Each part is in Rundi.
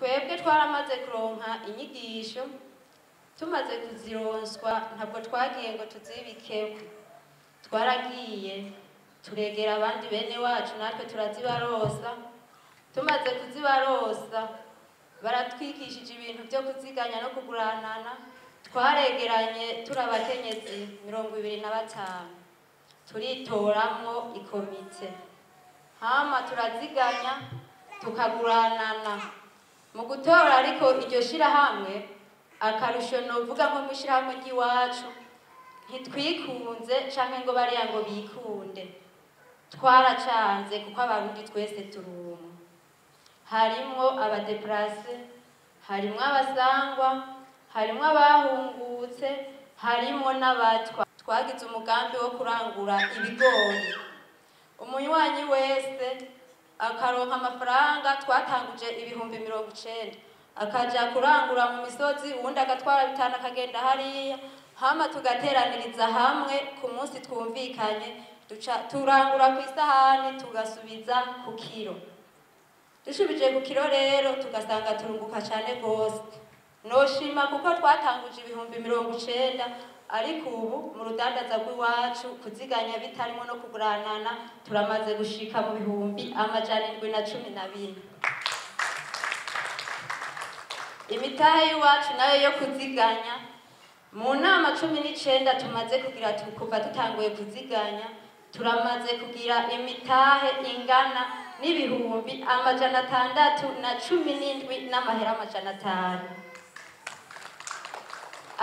Twebwe twaramaze kuronka inyigisho, tumaze kuzironswa ntabwo twagiye ngo tuzibikeho, twaragiye turegera abandi bene wacu natwe turazibarosa. Tumaze kuzibarosa baratwigishije ibintu byo kuziganya no kuguranana. Twaregeranye turi abakenyezi 25, turitoramwo ikomite, hama turaziganya tukaguranana. Mu gutora ariko iryo shirahamwe, akarusho novuga nko mw'ishirahamwe ry'iwacu, ntitwikunze canke ngo bariya ngo bikunde, twaracanze kuko Abarundi twese turi umwe. Harimwo aba déplacés, harimwo abasangwa, harimwo abahungutse, harimwo n'abatwa. Twagize umugambi wo kurangura ibigori, umunywanyi wese akaronka amafaranga. Twatanguje 90,000, akaja kurangura mu misozi, uwundi agatwara 5 akagenda hariya, hama tugateraniriza hamwe ku munsi twumvikanye, duca turangura ku isahani, tugasubiza ku kiro. Dushubije ku kiro rero tugasanga turunguka cane gose. Noshima kuko twatanguje 90,000, ariko ubu mu rudandaza rw'iwacu, kuziganya bitarimo no kuguranana, turamaze gushika mu 714,000. Imitahe y'iwacu nayo yo kuziganya, mu nama 19 tumaze kugira kuva dutanguye kuziganya, turamaze kugira imitahe ingana n'617,500.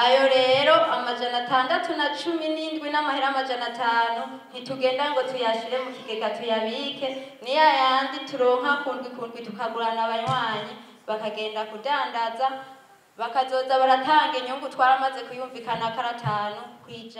Ayo rero 617,500 ntitugenda ngo tuyashire mu kigega tuyabike, ni ya yandi turonka kundwi kundwi, tukagurana abanywanyi bakagenda kudandaza, bakazoza baratanga inyungu. Twaramaze kuyumvikana ko ari 5%.